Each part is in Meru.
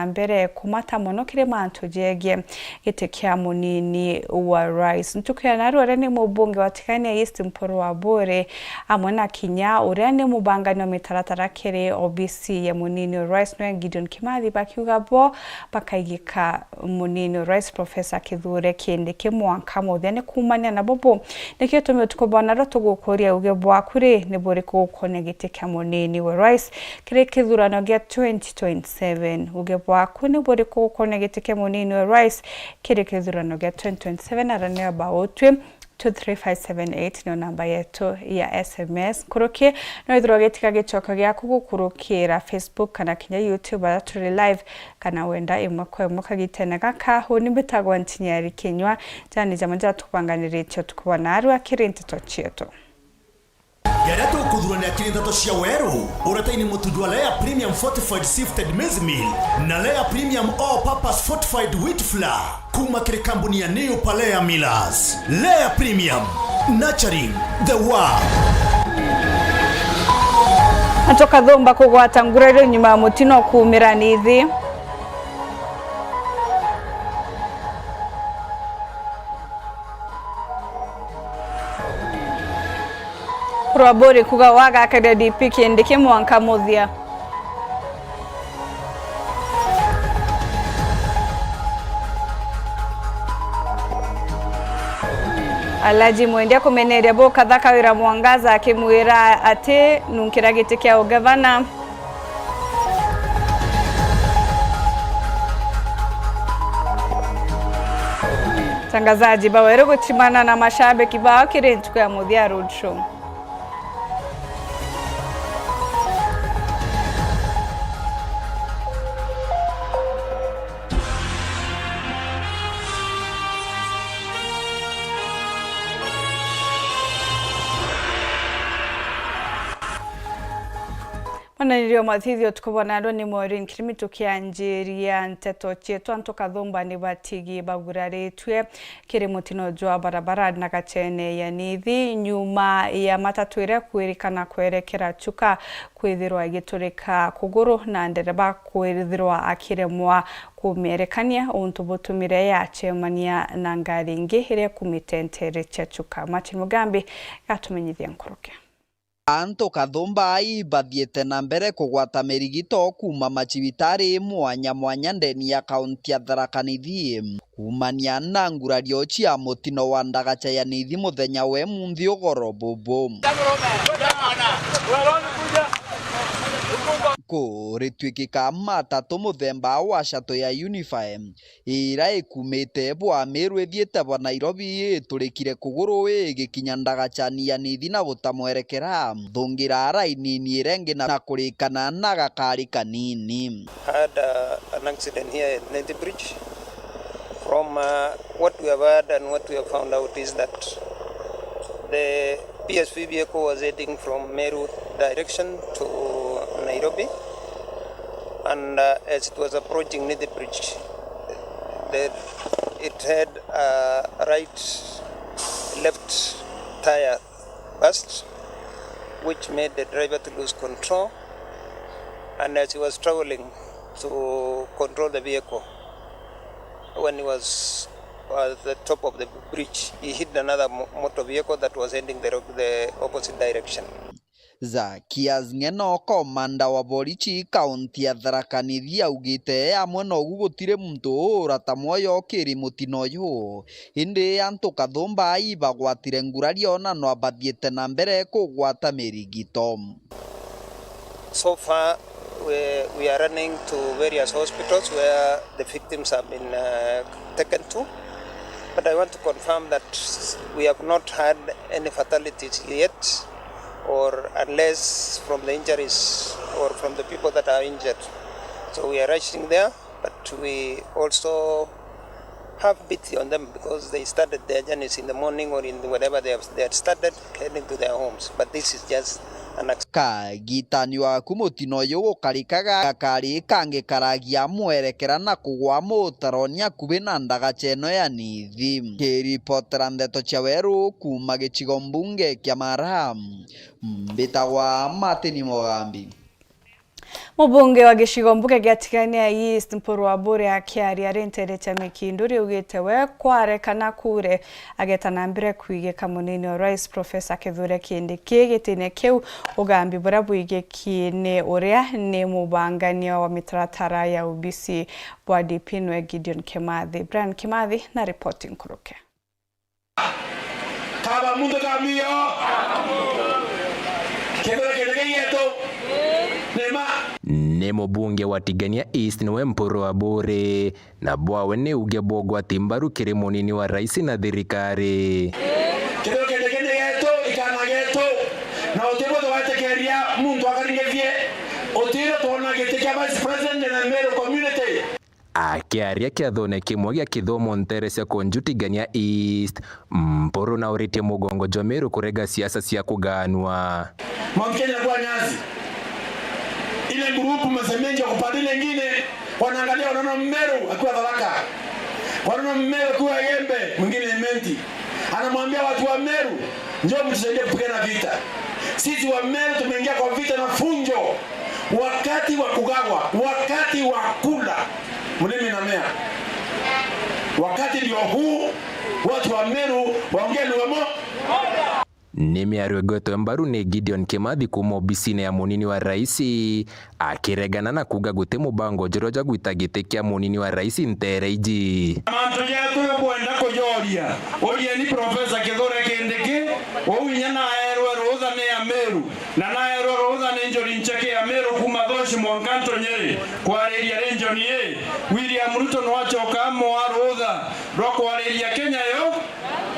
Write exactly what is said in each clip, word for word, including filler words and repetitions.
na mbere kumata mono kiri mantu jegie giti kia munini wa rais. Ntuku ya narua uria ni mubunge wa Tigania East Mpuru Aburi, amwe na kinya uria ni mubangani wa mitaratara kiri obisi ya munini wa rais, niwe Gideon Kimathi, bakiuga bo bakaigika munini wa rais Professor Kithure Kindiki mwanka muthia. Ni kuumania na bubu, nikio gitumi utuku bwa narua tugukuria uge bwaku ri ni buriku gukonia giti kia munini wa rais kiri kithurano gia twenty twenty-seven. Uge bwaku ni buriku gukonia giti kia munini wa rais kiri kithurano gia twenty twenty-seven? Ara ni aba utwi. Two three five seven eight niyo namba yetu ya S M S. Nkuruki, no ithirwa ugitiga gicoko giaku gukurukira Facebook kana kinya YouTube, aria turi live, kana wenda imwe kwa imwe kagitene gaka. Uni mbitagwa Ntinyari Kinyua. Jani jamwe jatubanganiritie utuku bwa narua kiri nteto cietu. Jaria tukuthurania kiri nteto cia weru, uretaini mutuju wa Lea Premium Fortified Sifted Maize Meal na Lea Premium All Purpose Fortified Wheat Flour. Kuma kiri kambuni ya New Palea Millers. Lea Premium, nurturing the world. Antu kathumba kugwata ngurario nyuma ya mutino kuumira Nithi. Kurwa buri kuga wagakaria D P Kindiki mwanka muthia. Alhaji Mwendia kumeneria bukathaka wira Mwangaza akimwira ati nunkira giti kia ugavana. Tangazaji ba weru guchimana na mashabiki bao kiri ntuku ya muthia ya road show. Mananirio mathithio tuku bwa narua ni Maureen Kirimi. Tukianjiria nteto cietu, antu kathumba ni batigi baguraritue kiri mutino jwa barabara na gachene ya Nithi nyuma ya matatu iria kwirikana kwerekera Chuka kwithirwa igiturika kuguru na ndereba kwithirwa akiremwa kumierekania untu butumire yacemania na ngari ingi iria ikumite ntere cia Chuka. Martin Mugambi gatumenyithia nkuruki. Antu kathumba ai bathiite na mbere kugwata mirigito kuuma macibitari mwanya mwanya ndeni ya kaunti ya Tharaka Nithi, kuumania na ngurario cia mutino wa ndagacha ya Nithi muthenya wa imunthi ugoro bubu. Kuritwikika matatu muthemba wa shuttle ya Unify, ira ikumite bwa Meru ithiite bwa Nairobi iturikire kuguru igikinya ndagachani ya Nithi na guta mwerekera, thungira rainini irengi na, na kurikana na gakari kanini. Had, uh, an accident here at Nithi Bridge. From, uh, what we have heard and what we have found out is that the P S V vehicle was heading from Meru direction to Nairobi, and, uh, as it was approaching Nithi Bridge, the, it had, uh, right left tyre burst, which made the driver to lose control, and as he was struggling to control the vehicle, when he was at the top of the bridge, he hit another mo-, motor vehicle that was heading the ro-, the opposite direction. Zakias Ng'eno, komanda wa borichi kaunti ya Tharaka Nithi, augite amwe nogu gutiri muntu urata mwoyo kiri mutino uyu, indi antu kathumba ai bagwatire ngurario na no bathiite na mbere kugwata mirigito. So far, we, we are running to various hospitals where the victims have been, uh, taken to. But I want to confirm that we have not had any fatalities yet, or unless from the injuries or from the people that are injured. So we are rushing there. But we also have pity on them because they started their journeys in the morning or in whatever they have, they had started heading to their homes. But this is just an accident. Kagitani waku mutino uyu gukarikaga gakari kangi karagia mwerekera na kugwa mutaroni akubi na ndagacha ino ya Nithi. Kiripotera ndeto cia weru kuuma gicigo mbunge kia Mara, mbitagwa Martin Mugambi. Mubunge wa gicigo mbuge gia Tigania East, Mpuru Aburi, akiaria ari nteere cia Mikinduri, augite we kwareka na kure, ageta na mbere kwigika munini wa rais Professor Kithure Kindiki gitine kiu, ugambi buria bwigikie ni uria ni mubangania wa mitaratara ya U B C bwa D P nwe Gideon Kimathi. Brian Kimathi na ripoti nkuruke. Kaba muntu kamio. Kethira kende kei yetu. Nema. Ni mubunge wa Tigania East niwe Mpuru Aburi, na bwawe ni uge bwa ugwati mbaru kiri munini wa rais na thirikari. Kethira kende kende yetu, ikana getu, na utibwe twatikeria muntu akaringithie, utiro twona giti kia vice president na Meru community. Akiaria kiathone kimwe gia kithomo nteere cia Konju Tigania East, Mpuru nauritie mugongo jwa Meru kurega siasa cia kuganwa. Mount Kenya kwa nyasi. Ile grupu masemenji ya kupanda ile ingine, wanaangalia, wanaona Mmeru akiwa Tharaka. Wanaona Mmeru akiwa Igembe, mwingine Imenti. Anamwambia watu wa Meru, "Njoo mtusaidie kupigana vita." Sisi wa Meru tumeingia kwa vita na funjo. Wakati wa kugawa, wakati wa kula, mlimi na mea. Wakati ndio huu, watu wa Meru waongee lugha mo- Ni miario igwetwe mbaru ni Gideon Kimathi kuuma obisine ya munini wa rais, akiregana na kuuga guti mubango juria jwa gwita giti kia munini wa rais nteere iji. Mantu jetu jukwenda kujoria, urieni Professor Kithure Kindiki, uu inya naerwe ruutha ni Ameru, na naerwe ruutha ni Njuri Ncheke ya Meru kuuma Thoshi mwanka Ntonyiri kwariria region ii. William Ruto nwachoka amoa ruutha rwa kwariria Kenya yo.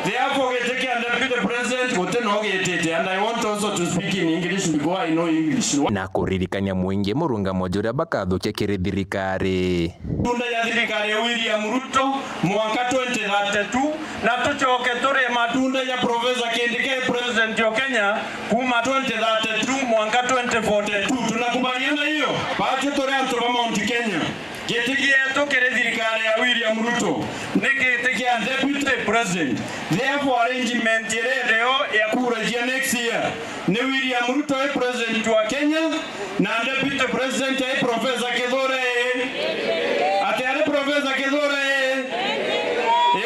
Therefore, giti kia deputy president guti no gitite, and I want also to speak in English because I know English. Na kuririkania mwingi murungamo juria bakathukia kiri thirikari. Matunda ya thirikari ya William Ruto mwanka twenty thirty-two, na tucoke turi matunda ya Professor Kindiki, president of Kenya, kuuma twenty thirty-two mwanka twenty forty-two. Tunakubaliana hiyo? Batu turi antu ba Mount Kenya. Giti gietu kiri thirikari ya William Ruto ni giti kia deputy president. Therefore, arrangement iria iriho ya kura cia next year ni William Ruto e president wa Kenya na deputy president e Professor Kithure. Ati ari Professor Kithure?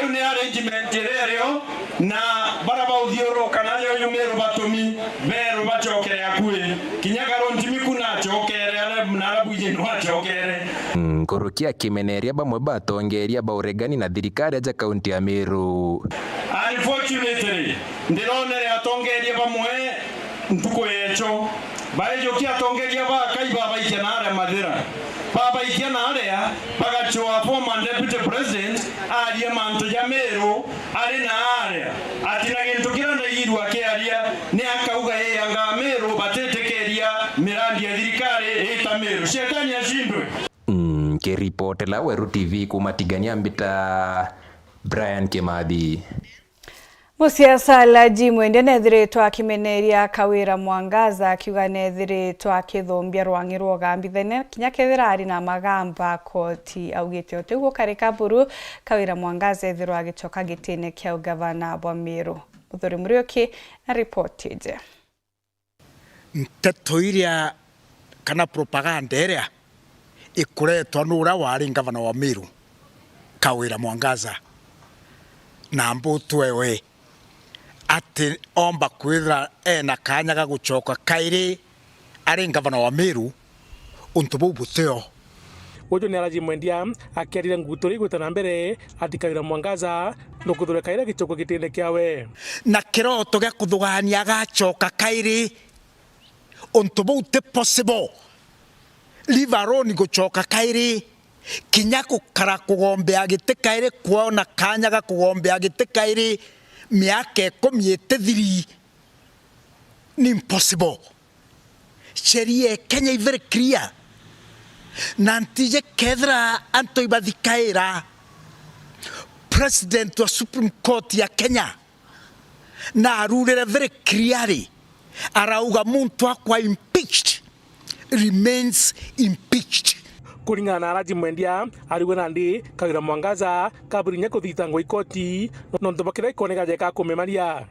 Iu ni arrangement iria iriho. Na baria bauthiuruka na rioyu Meru batumi, Meru bacokere akui. Kinya Karuntimiku nacokere, aria, na aria bwiji nwacokere. Nkuruki akimeneria bamwe batongeria ba uregani na thirikari aja kaunti ya Meru. Unfortunately, ndironere atongeria bamwe ntuku yecho. Baijukia atongeria ba Akai babaikia na aria Mathira. Babaikia na aria, bagacwaa former deputy president arie mantu ja Meru ari na aria. Ati na gintu kiria ndaigirua akiaria, ni akauga ii anga Meru batitikiria mirandi ya thirikari iita Meru. Shetani ashindwe. Nkiripotela Weru T V kuuma Tigania Mbita, Brian Kimathi. Musiasa Alhaji Mwendia nethiritwe akimeneria Kawira Mwangaza, akiuga nethiritwe akithumbia rwang'i rwa ugambithania, kinya kethira ari na magamba koti. Augite uti gukarika buru Kawira Mwangaza ethirwa agicoka gitine kia ugavana bwa Meru. Muthuri Muriuki na ripoti iji. Nteto iria kana propaganda iria ikuretwa ni uria wari ngavana wa Meru, Kawira Mwangaza, na mbutwe we, ati omba kwithira ena kanya ga gucoka kairi ari ngavana wa Meru, untu buu butio. Uju ni Alhaji Mwendia akiarire ngugi turia igwita na mbere ati Kawira Mwangaza nukuthuria kaira gicokua gitine kiawe. Na kiroto gia kuthugania agacoka kairi, untu buu ti possible. Leave alone gucoka kairi, kinya gukara kugombea giti kairi, kwona kanya ga kugombea giti kairi miaka ikumi itithiri, ni impossible. Sheria ya Kenya i very clear. Na ntiji kethira antu ibathikaira, president wa Supreme Court ya Kenya na arurire very clearly, arauga muntu akwa impeached remains impeached. Kuringana na Alhaji Mwendia, ariwe nandi Kawira Mwangaza kaburinya kuthitangwa ikoti nontu bwa kiria ikoneka jeka kumemaria.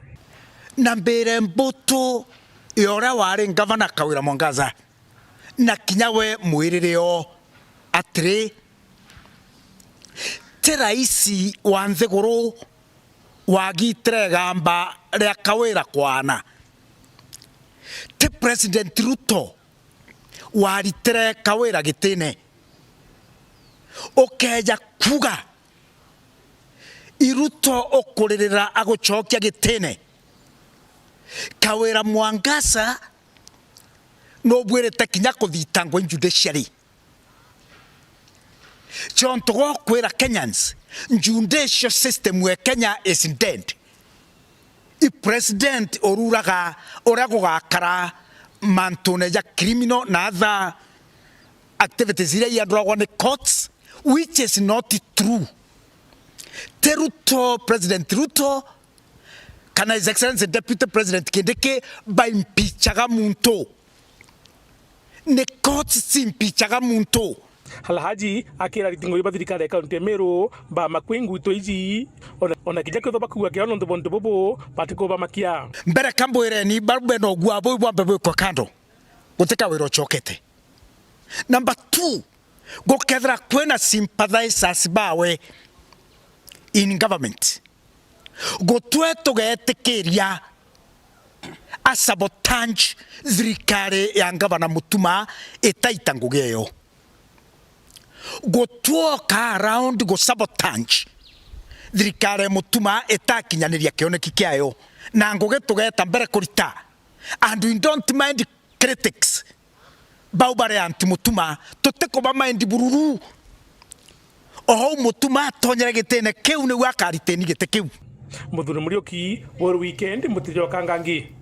Na mbire mbutu ya uria wari ngavana Kawira Mwangaza, na kinya we mwirire o atiri, ti raisi wa nthiguru wagitire igamba ria Kawira kwaana. Ti President Ruto waritire Kawira gitine. Ukeeja kuuga i Ruto ukuririra agucokia gitine, Kawira Mwangaza nubwirite kinya kuthitangwa i judiciary. Ciontu gwa kwira Kenyans, judicial system ya Kenya is dead. I president ururaga uria gugakara mantune ja criminal na other activities iria ianduragwa ni courts, which is not true. Ti Ruto, President Ruto, kana His Excellency Deputy President Kindiki baimpeachaga muntu. Ni courts ciimpeachaga muntu. Alhaji akira ariting'o ba thirikari ya kaunti ya Meru bamakue nguto iji, ona, ona kinya kwithwa bakuuga kiao nontu bontu bubu batikubamakia. Mbere ka mbwireni, baru bena ugua buu bwambe bwikwa kando. Guti Kawira ucokete. Number two, gukethira kwina sympathizers bawe in government, gutwe tugetikiria a sabotage thirikari ya Ngavana Mutuma itaita ngugi eyo. Gutwoka around gu sabotage thirikari ya Mutuma itakinyaniria kioneki kiayo, na ngugi tugeta mbere kurita. And we don't mind critics. Bau bari anti Mutuma, tutikuba mind bururu. Ou Mutuma atonyere gitine kiu, niu akariteni giti kiu. Muthuri Muriuki, Weru Weekend, mutijoka ngangi.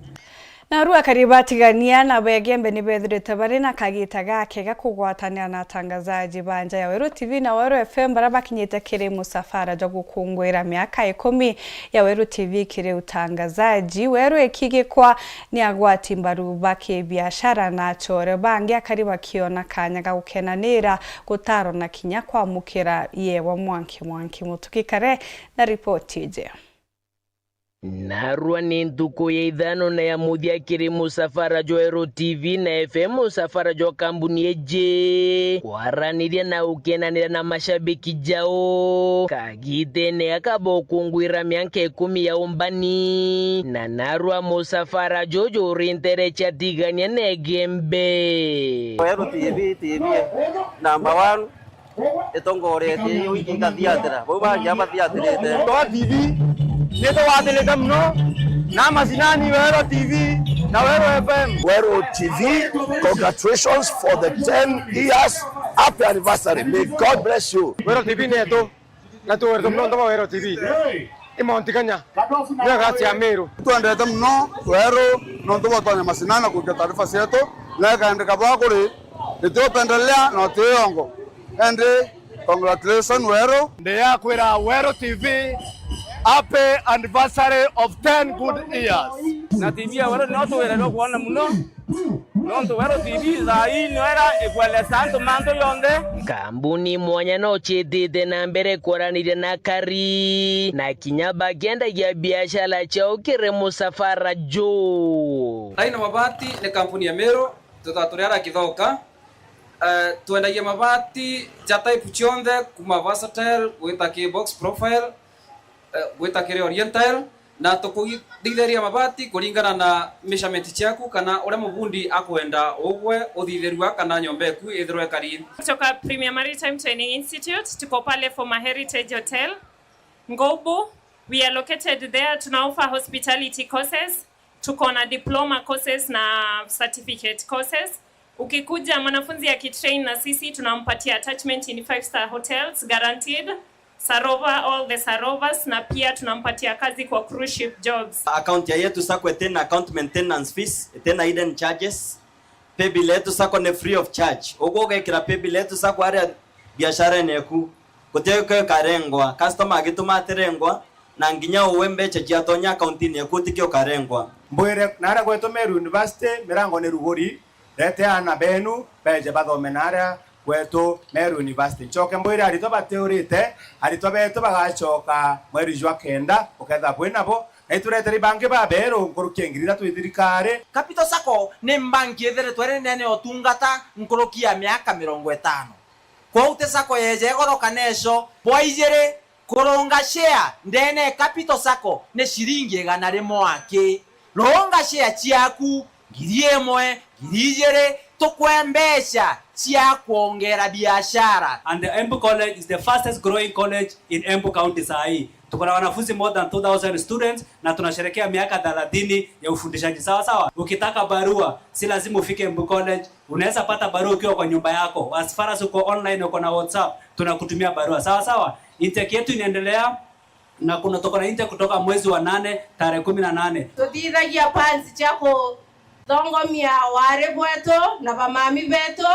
Naru akari ba Tigania na Begembe ni bethirite bari na kagita gakega kugwatanira na atangazaji ba nja ya Weru T V na Weru F M, baria bakinyite kiri musafara jwa gukunguira miaka ikumi ya Weru T V kiri utangazaji. Weru ikigikwa ni agwati mbaru ba kibiashara na achore bangi, akari bakiona kanya ga gukenanira, gutaro na kinya kwamukira yewa mwanki mwanki. Mutuki Kare na ripoti iji. Narua ni ntuku ya ithano na ya muthia kiri musafara jwa Weru T V na F M, musafara jwa kambuni iji kwaraniria na gukenanira na mashabiki jao. Kagitene gaka bokunguira mianka ikumi ya umbani, na narua musafara juju uri ntere cia Tigania na Igembe. Weru T V, T V number one, itongoretie wiki ikathiatira. Bau bangi abathiatirite. Twa T V, nitugwatirite muno na macinani Weru T V na Weru F M. Weru T V, congratulations for the ten years. Happy anniversary. May God bless you. Weru T V netu. Na twendete mono nontu bwa Weru T V. I Mount Kenya. Nio gasi ya Meru. Twendete mono Weru nontu bwa twanya macinani na kuikia taarifa cietu, na ikaendeka bwa kuri, iti upendelea na uti iongo. Endi, congratulations Weru. Ndi ya kwira Weru T V, happy anniversary of ten good years. Na T V ya Weru nio tuwiragirwa kwona mono. Nontu Weru T V thaa ii nio ira ikueleza antu mantu jonthe. Kambuni mwanya no ciitite na mbere kwaraniria na akari, na kinya bakiendagia biashara ciao kiri musafara juu. Aina Mabati ni kampuni ya Meru, tuta turi ara Kithoka. Eh, twendagia mabati ja type cionthe, kuma versatile gwita ki box profile, eh, gwita kiri oriental, na tukuthithiria mabati kuringana na measurement ciaku, kana uria mubundi akwenda ugwe uthithirua, kana nyomba eku ithirwe ikari. Kutoka Premier Maritime Training Institute, tuko pale former Heritage Hotel, Ngobu. We are located there, tuna offer hospitality courses, tuko na diploma courses na certificate courses. Ukikuja mwanafunzi akitrain na sisi, tunampatia attachment in five star hotels guaranteed, Sarova, all the Sarovas, na pia tunampatia kazi kwa cruise ship jobs. Account ya Yetu Sacco itina account maintenance fees, itina hidden charges. Paybill Yetu Sacco ni free of charge. Ugwe ugekira Paybill Yetu Sacco aria biasharene eku, guti kio ikarengwa. Customer agituma atirengwa, na nginya uwe mbecha ciatonya accountini eku ti kio ukarengwa. Mbwire, naria gwetu Meru University, mirango ni ruguri. Rete aana benu beje bathome naria gwetu Meru University. Ncoke mbwire aritwa batiurite, aritwa betu bagacoka mweri jwa kenda, ukethirwa bwi nabo, Na ituretere bangi baberu nkuruki ya ngiri ithatu i thirikari. Capital Sacco ni mbanki ithiritwe iri ndene ya utungata nkuruki ya miaka mirongo itano. Kwou ti sacco yeje igoro kana icio. Bwa ijiri, kurunga share ndene ya Capital Sacco ni ciringi igana rimwe aki. Runga share ciaku, ngiri imwe, ngiri ijiri, tukwe mbeca cia kwongera biashara. And the Embu College is the fastest growing college in Embu County saa hii. Tuko na wanafunzi more than two thousand students na tunasherehekea miaka thelathini ya ufundishaji. Sawa sawa. Ukitaka barua, si lazima ufike Embu College. Unaweza pata barua ukiwa kwa nyumba yako. As far as uko online, uko na WhatsApp, tunakutumia barua. Sawa sawa. Intake yetu inaendelea na kuna, tuko na intake kutoka mwezi wa nane, tarehe kumi na nane. Tuthithagia pads cia kuthongomia wari bwetu na bamami betu,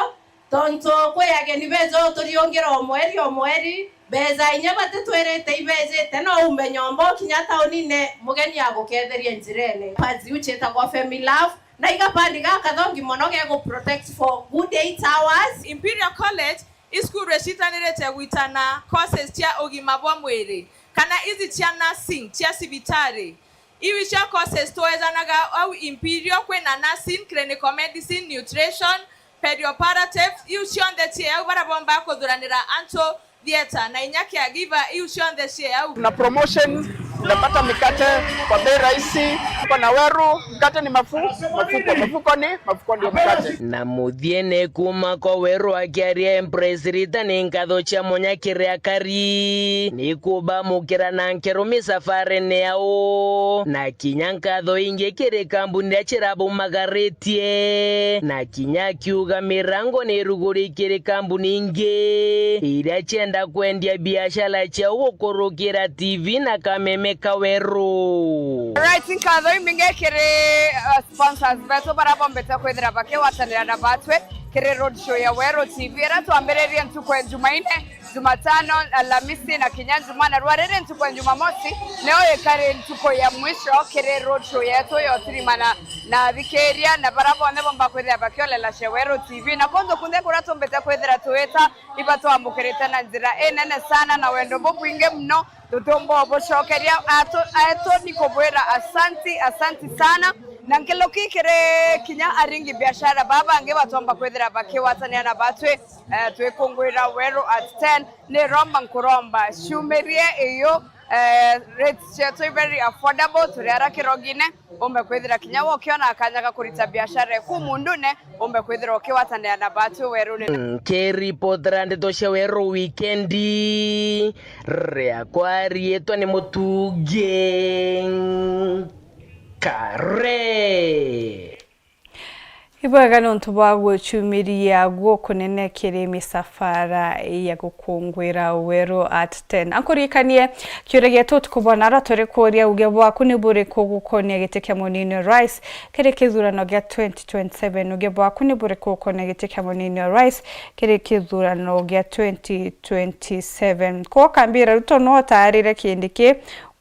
tontu kwi ageni beja uturiungira o mweri o mweri, beja inya batitwirite ibejite, no umbe nyomba ukinya taunine, mugeni aguketheria njirene. Pads iu ciitagwa Femi Love, na iga pad gakathongi mono ge gu protect for good eight hours. Imperial College i cukuru icitanirite gwitana courses cia ugima bwa mwiri, kana ici cia nursing, cia cibitari. Iu icio courses twejanaga au Imperial, kwina nursing, clinical medicine, nutrition, perioperative, iu cionthe cii au, baria bomba kuthuranira antu theatre, na inya caregiver, iu cionthe cii au. Kuna promotion, unapata mikate kwa bei rahisi. Uko na Weru, mkate ni mafu-, mafuko, mafuko ni, mafuko ndio mkate. Na muthiene kuma kwa Weru akiaria Empress Rita ni nkatho cia munya kiri akari ni kubamukira na nkero misafarene yao, na kinya nkatho ingi kiri kambuni iria cirabumagaritie, na kinya akiuga mirango ni iruguri kiri kambuni ingi iria cienda kwendia biashara ciao gukurukira T V na kameme ka Weru. Right, nkatho imingi kiri, uh, sponsors betu baria bombete kwithira bakigwatanira na batwi kiri road show ya Weru T V iria twambiririe ntuku ya Jumaine, Jumatano, Alamisi na kinya Njuma, na rwa riri ntuku ya Jumamosi nio ikari ntuku ya mwisho kiri road show yetu ya utirimana na athikiria na baria bonthe bomba kwithira bakiolela cia Weru T V na kuntu kunthe kuria tumbite kwithira twita iba twamukirite na njira inene sana na wendo bubwingi muno. Tutiumba ubucokeria, atu-, aetu ni kubwira asanti, asanti sana. Na nkiluki kiri kinya aringi biashara baa bangi batomba kwithira bakigwatania na batwi, eh, twikungwira Weru at ten. Ni romba nkuromba ciumirie iyu, eh, rates cietu i very affordable, turi ara kirogine, umbe kwithira kinya we ukiona kanya ga kurita biashara eku mundune, umbe kwithira ukigwatanira na batwi Werune. Nkiripotera ndeto cia Weru wikendi, riakwa riitwa ni Mutungi Kare. Ibwega niuntu bwa gucumiria gukunene kiri misafara ya gukungwira Weru at ten. Ankuririkanie kiuria gietu utuku bwa nara turi kuuria, uge bwaku ni buriku gukonia giti kia munini wa rais kiri kithurano gia twenty twenty-seven? Uge bwaku ni buriku gukonia giti kia munini wa rais kiri kithurano gia twenty twenty-seven? Kwou ukambira Ruto no utaarire kindi ki,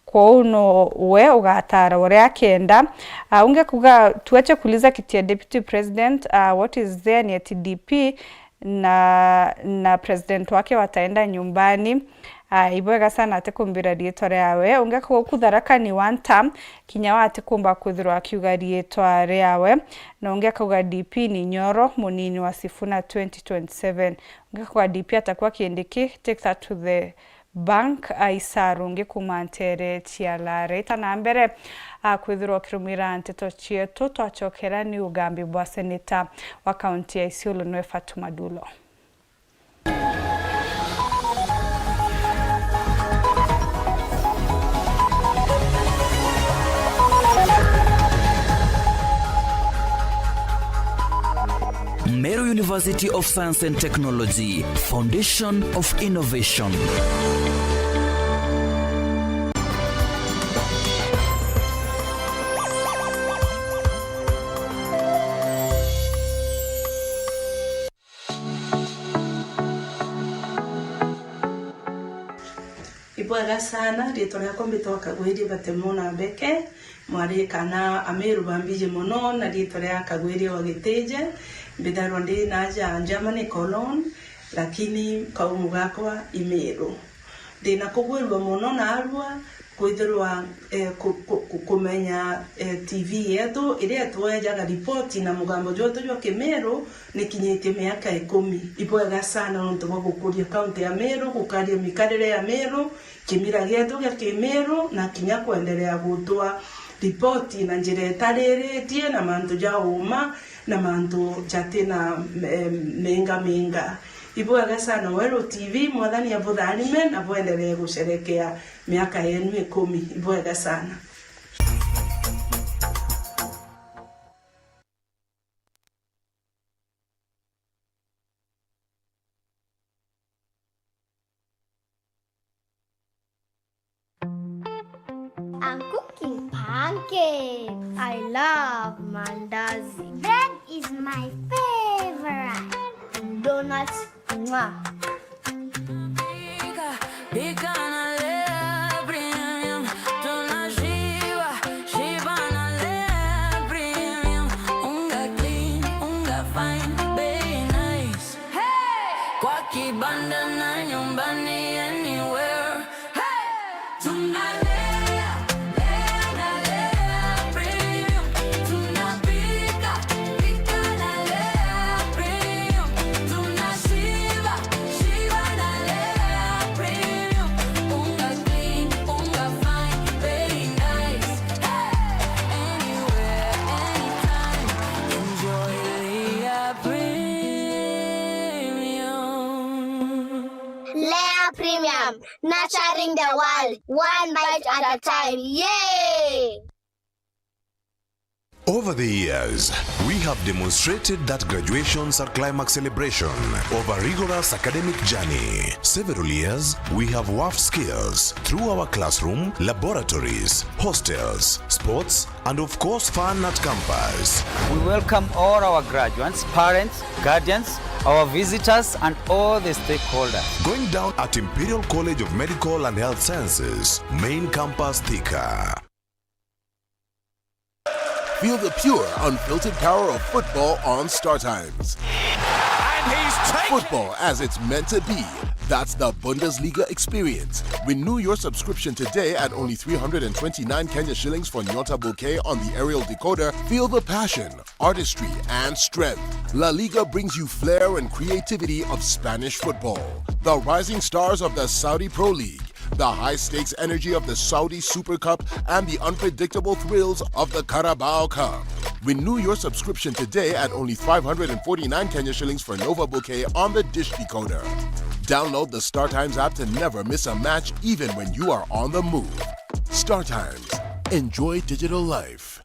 kwou no we ugataara uria akenda. Ah, unge kuga, tuache kuuliza kiti ya deputy president, ah, what is there ni ati D P na, na president wake wataenda nyumbani. Ah, ibwega sana atikumbira riitwa riawe. Unge kuga ku Tharaka ni one term, kinya we atikumba kwithirwa akiuga riitwa riawe. Na unge akauga D P ni Nyoro, munini wa Sifuna twenty twenty-seven. Unge kuga D P atakuwa kindi ki, take that to the bank, a, Isaru ungi kuma ntere cia Lare. Ita na mbere, a, kwithirwa ukirumira nteto cietu, twacokera ni ugambi bwa seneta wa kaunti ya Isiolo, niwe Fatuma Dulo. Meru University of Science and Technology, Foundation of Innovation. Ibwega sana, riitwa riakwa mbitwa Kagwiri Batemo na Beke, mwari kana Ameru bambiji mono na riitwa ria Kagwiri wa Gitije, mbitharwa ndi naaja Germany, Cologne, lakini kaumu gakwa i Meru. Ndina kugwirua mono naarua kwithirwa, eh, ku-, ku-, ku-, kumenya, eh, T V yetu iria itwejaga ripoti na mugambo jwetu jwa Kimiru nikinyitie miaka ikumi. Ibwega sana nontu bwa gukuria kaunti ya Meru, gukaria mikarire ya Meru, kimira gietu gia Kimiru, na kinya kwendelea gutwa ripoti na njira itariritie na mantu ja uuma na mantu jati na, em, minga minga. Ibwega sana Weru T V, Mwathani abutharime na bwendelee gusherekea miaka yenu ikumi. Ibwega sana. I'm cooking pancakes. I love mandazi. Bread is my favorite. Donuts, mwah. Pika, pika na Lea Premium. Tunashiba, shiba na Lea Premium. Unga clean, unga fine, bei nice. Hey! Kwa kibanda na nyumbani, anywhere. Hey! Tunalea, lea na Lea Premium. Tunapika, pika na Lea Premium. Tunashiba, shiba na Lea Premium. Unga clean, unga fine, very nice. Hey! Anywhere, anytime. Enjoy Lea Premium. Lea Premium, nurturing the world, one bite at a time. Yay! Over the years, we have demonstrated that graduations are climax celebration of a rigorous academic journey. Several years, we have worked skills through our classroom, laboratories, hostels, sports, and of course, fun at campus. We welcome all our graduates, parents, guardians, our visitors, and all the stakeholders. Going down at Imperial College of Medical and Health Sciences, main campus, Thika. Feel the pure, unfiltered power of football on Star Times. And he's taken Football as it's meant to be. That's the Bundesliga experience. Renew your subscription today at only three hundred and twenty-nine Kenya shillings for Nyota Bouquet on the aerial decoder. Feel the passion, artistry, and strength. La Liga brings you flair and creativity of Spanish football. The rising stars of the Saudi Pro League, the high-stakes energy of the Saudi Super Cup, and the unpredictable thrills of the Carabao Cup. Renew your subscription today at only five hundred and forty-nine Kenya shillings for Nova Bouquet on the dish decoder. Download the Star Times app to never miss a match, even when you are on the move. Star Times. Enjoy digital life.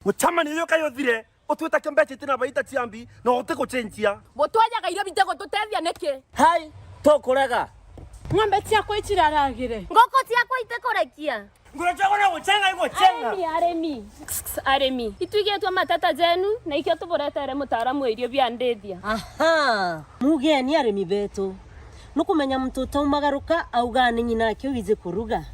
Mucemanio uyu kai uthire, utwita kio mbeca itina baita cia mbi, na utigucenjia. Butwejaga irio bitigututethia niki? Hai, tukurega. Ng'ombe ciakwa iciraragire. Nguku ciakwa itikurekia. Nguru ciakwa no gucenga igucenga. Arimi, arimi. Arimi. Itwigitwe mateta jenu, na ikio tuburetere mutaaramu wa irio bia ndithia. Aha, mugeni arimi betu. Nukumenya muntu utaumagaruka augaa ni ng'ina ake wiji kuruga.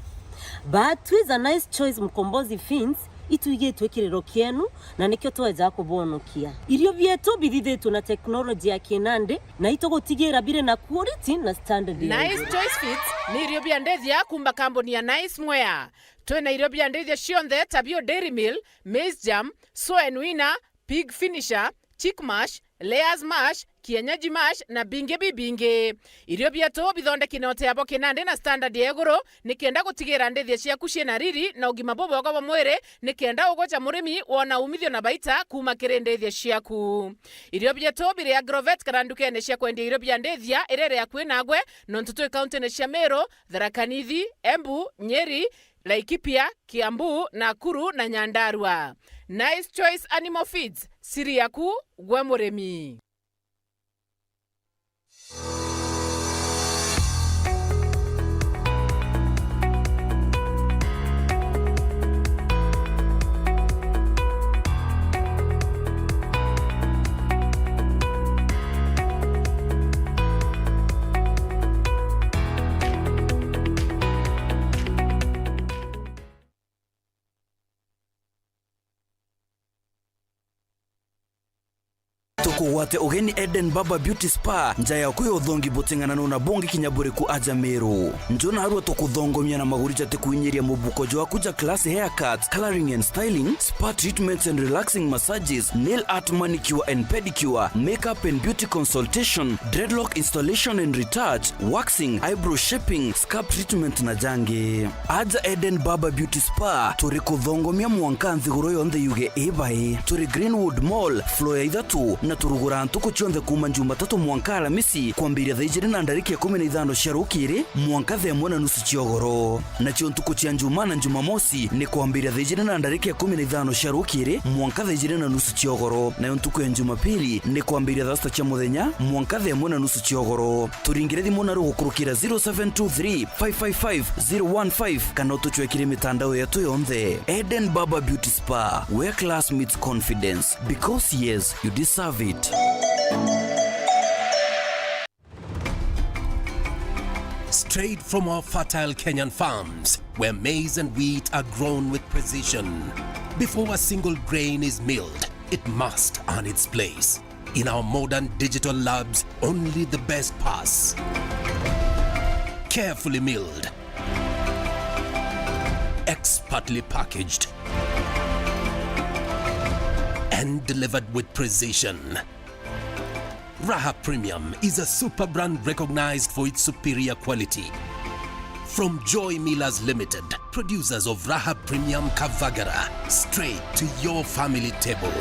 But with a Nice Choice Mkombozi Feeds, itwigitwe kiriro kienu, na nikio tweja kubonokia. Irio bietu bithithitwe na teknoloji ya kinandi, na itugutigira biri na quality na standard ya Nice iguru. Choice Feeds ni irio bia ndithia kuuma kambuni ya Nice Mwea. Twina irio bia ndithia cionthe ta bio Dairy Meal, Maize Germ, Soen Winner, Pig Finisher, Chick Mash, Layers Mash, Kienyeji Mash na bingi bibingi. Irio bietu bithondeki na uteabo kinandi na standard ya iguru, nikenda gutigira ndithia ciaku ciina riri na ugima bubwega bwa mwiri, nikenda ugwe ja murimi wona umithio na baita kuuma kiri ndithia ciaku. Irio bietu biri Agrovet kana ndukene cia kwendia irio bia ndithia iria iri akui nagwe, nontu twi kauntine cia Meru, Tharaka Nithi, Embu, Nyeri, Laikipia, Kiambu, Nakuru na Nyandarua. Nice Choice Animal Feeds, siri yaku gwe murimi. Kugwate ugeni Eden Barber Beauty Spa, nja yaku ya uthongi buting'ananu na bungi kinya buriku aja Meru. Nju narua tukuthongomia na maguri jatikuinyiria mubuko jwaku ja class haircuts, colouring and styling, spa treatments and relaxing massages, nail art, manicure and pedicure, makeup and beauty consultation, dreadlock installation and retouch, waxing, eyebrow shaping, scalp treatment na jangi. Aja Eden Barber Beauty Spa, turi kuthongomia mwanka nthiguru yonthe yuge ibai. Turi Greenwood Mall, floor ya ithatu, na turuguraa ntuku cionthe kuuma Jumatatu mwanka Alamisi, kwambiria thaa ijiri na ndarika ikumi na ithano cia rukiri mwanka thaa imwe na nusu cia ugoro. Nacio ntuku cia Njuma na Jumamosi ni kwambiria thaa ijiri na ndarika ikumi na ithano cia rukiri mwanka thaa ijiri na nusu cia ugoro, nayo ntuku ya Jumapili ni kwambiria thaa sita cia muthenya mwanka thaa imwe na nusu cia ugoro. Turingire thimu na rugukurukira zero seven two three, five five five, zero one five kana utucwekire mitandao yetu yonthe. Eden Barber Beauty Spa, where class meets confidence. Because yes, you deserve it. Straight from our fertile Kenyan farms, where maize and wheat are grown with precision. Before a single grain is milled, it must earn its place. In our modern digital labs, only the best pass. Carefully milled, expertly packaged, and delivered with precision. Raha Premium is a super brand recognized for its superior quality. From Joy Millers Limited, producers of Raha Premium Kavagara, straight to your family table.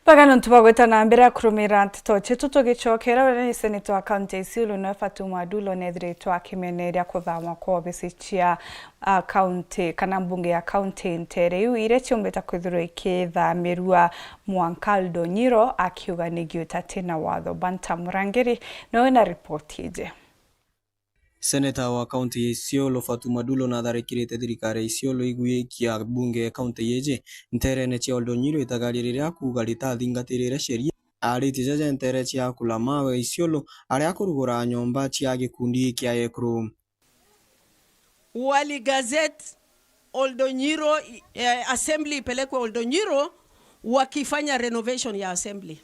Baga nontu bwa gwita na mbere ya kurumira nteto cietu, tugicokera uria ni seneta wa kaunti ya Isiolo, niwe Fatuma Adulo, nethiritwe akimeneria kuthamwa kwa obisi cia, ah, kaunti kana mbunge ya kaunti ntere iu iria ciumbite kwithirwa ikithamirua mwanka Aldo Nyiro, akiuga ni giuta tina watho. Banta Murangiri niwe na ripoti iji. Seneta wa kaunti ya Isiolo, Fatuma Adulo, natharikirite thirikari ya Isiolo iguikia mbunge ya kaunti yeji nterene cia Oldonyiro itagaria riria akuuga ritathingatirire sheria. Aritie jaja ntere cia Kulamawe Isiolo, aria akurugura nyomba cia gikundi kia ekuru. Waligazette Oldonyiro, eh, assembly ipelekwe Oldonyiro, wakifanya renovation ya assembly.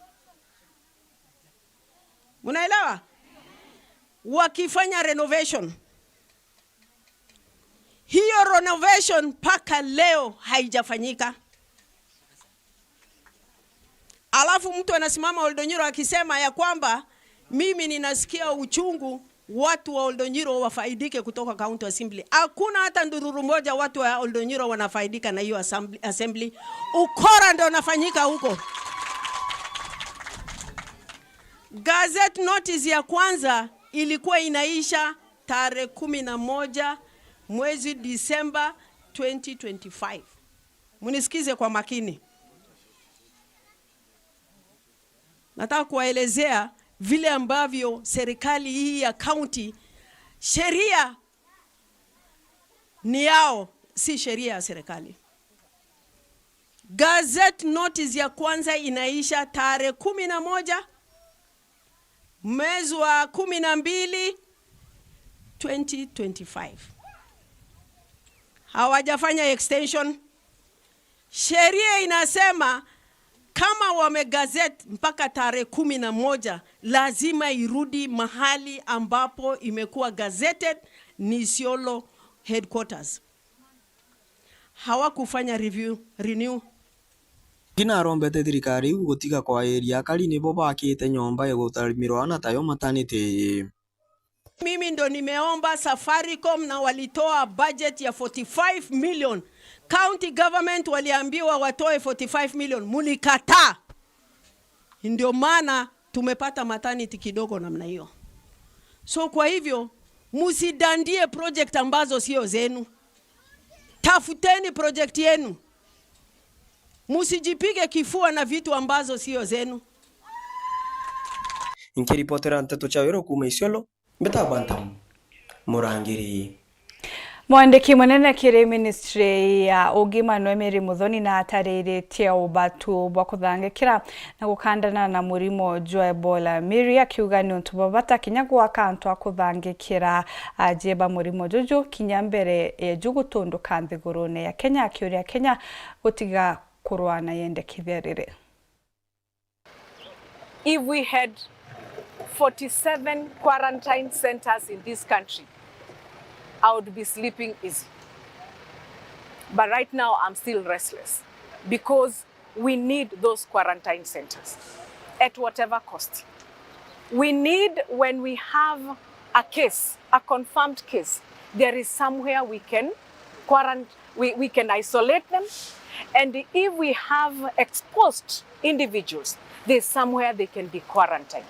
Mnaelewa? Wakifanya renovation. Hiyo renovation mpaka leo haijafanyika. Alafu mtu anasimama Oldonyiro akisema ya kwamba mimi ninasikia uchungu watu wa Oldonyiro wafaidike kutoka County Assembly. Hakuna hata ndururu moja watu wa Oldonyiro wanafaidika na hiyo assembly, assembly. Ukora ndio unafanyika huko. Gazette notice ya kwanza ilikuwa inaisha tarehe kumi na moja mwezi Disemba twenty twenty-five. Munisikize kwa makini. Nataka kuwaelezea vile ambavyo serikali hii ya county, sheria ni yao, si sheria ya serikali. Gazette notice ya kwanza inaisha tarehe kumi na moja mwezi wa kumi na mbili, twenty twenty-five. Hawajafanya extension. Sheria inasema kama wamegazette mpaka tarehe kumi na moja, lazima irudi mahali ambapo imekuwa gazetted, ni Isiolo headquarters. Hawakufanya review, renew. Kina arombete thirikari iu gutiga kwairia akari nibo bakite nyomba ya gutarimirwa ana tayo maternity. Mimi ndo nimeomba Safaricom na walitoa budget ya forty-five million. County government waliambiwa watoe forty-five million. Mulikataa. Ndio maana tumepata maternity kidogo namna hiyo. So kwa hivyo, musidandie project ambazo sio zenu. Tafuteni project yenu. Musijipige kifua na vitu ambazo sio zenu. Nkiripotera nteto cia Weru kuuma Isiolo, mbetagwa Ntamu Murangiri. Mwandiki munene kiri ministry ya ugima nwe Mary Muthoni na atariritie ubatu bwa kuthangikira na gukandana na murimo jwa Ebola. Mary akiuga ni untu bwa bata kinya gwaka antu a kuthangikira ajie ba murimo juju kinya mbere ya ju gutunduka nthigurune ya Kenya, akiuria Kenya gutiga kurwa na yendekithia riri. If we had forty-seven quarantine centers in this country, I would be sleeping easy. But right now, I'm still restless because we need those quarantine centers at whatever cost. We need, when we have a case, a confirmed case, there is somewhere we can quarant-, we, we can isolate them, and if we have exposed individuals, there's somewhere they can be quarantined.